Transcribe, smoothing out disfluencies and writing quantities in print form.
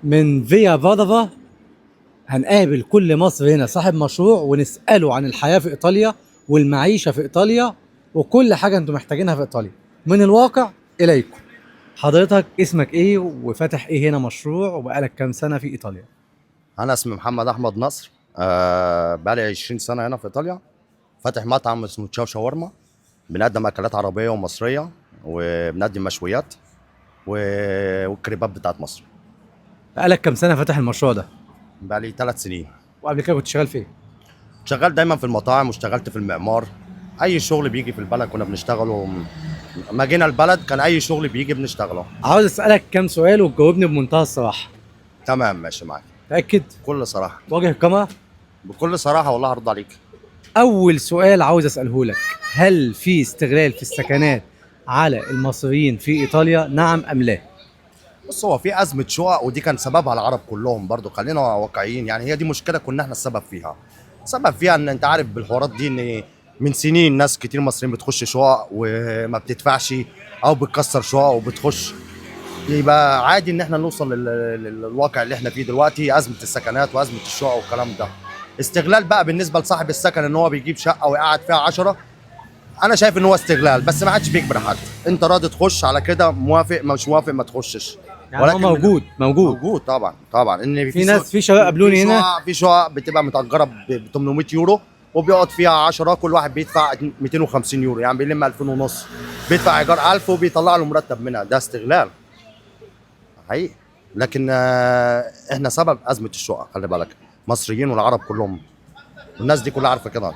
من فيا بادوفا هنقابل كل مصري هنا صاحب مشروع ونسأله عن الحياة في إيطاليا والمعيشة في إيطاليا وكل حاجة انتم محتاجينها في إيطاليا من الواقع إليكم. حضرتك اسمك إيه وفاتح إيه هنا مشروع وبقالك كام سنة في إيطاليا؟ انا اسمي محمد احمد نصر، بقالي 20 سنة هنا في ايطاليا. فاتح مطعم اسمه تشاو شاورما، بنقدم اكلات عربية ومصريه وبنقدم مشويات والكريبات بتاعت مصر. بقالك كام سنة فاتح المشروع ده؟ بقالي 3 سنين. وقبل كده كنت شغال فين؟ شغال دايما في المطاعم واشتغلت في المعمار. اي شغل بيجي في البلد كنا بنشتغله. ما جينا البلد كان اي شغل بيجي بنشتغله. عاوز أسألك كام سؤال وتجاوبني بمنتهى الصراحة. تمام، ماشي معاك. تأكد؟ بكل صراحه. واجه الكاميرا. بكل صراحة والله هرد عليك. أول سؤال عاوز أسأله لك، هل في استغلال في السكنات على المصريين في إيطاليا، نعم أم لا؟ بص، هو في ازمة شقق ودي كان سببها العرب كلهم برضو، خلينا واقعيين يعني. هي دي مشكلة كنا احنا السبب فيها. السبب فيها ان انت عارف بالحوارات دي ان من سنين ناس كتير مصريين بتخش شقق وما بتدفعش او بتكسر شقق وبتخش. يبقى عادي ان احنا نوصل للواقع اللي احنا فيه دلوقتي، ازمة السكنات وازمة الشقق والكلام ده. استغلال بقى بالنسبة لصاحب السكن ان هو بيجيب شقه ويقعد فيها 10، انا شايف ان هو استغلال، بس ما حدش بيجبر حد. انت راضي تخش على كده، موافق، مش موافق ما تخشش. يعني هو ولكن موجود موجود. موجود طبعا طبعا، ان في ناس، في شباب قابلوني هنا. في شقق بتبقى متأجرة ب 800 يورو وبيقعد فيها 10، كل واحد بيدفع 250 يورو، يعني بيلم 2000 ونص، بيدفع ايجار 1000 وبيطلع له مرتب منها. ده استغلال حقيقي. لكن احنا سبب ازمة الشقق، خلي بالك، مصريين والعرب كلهم، والناس دي كلها عارفه كده.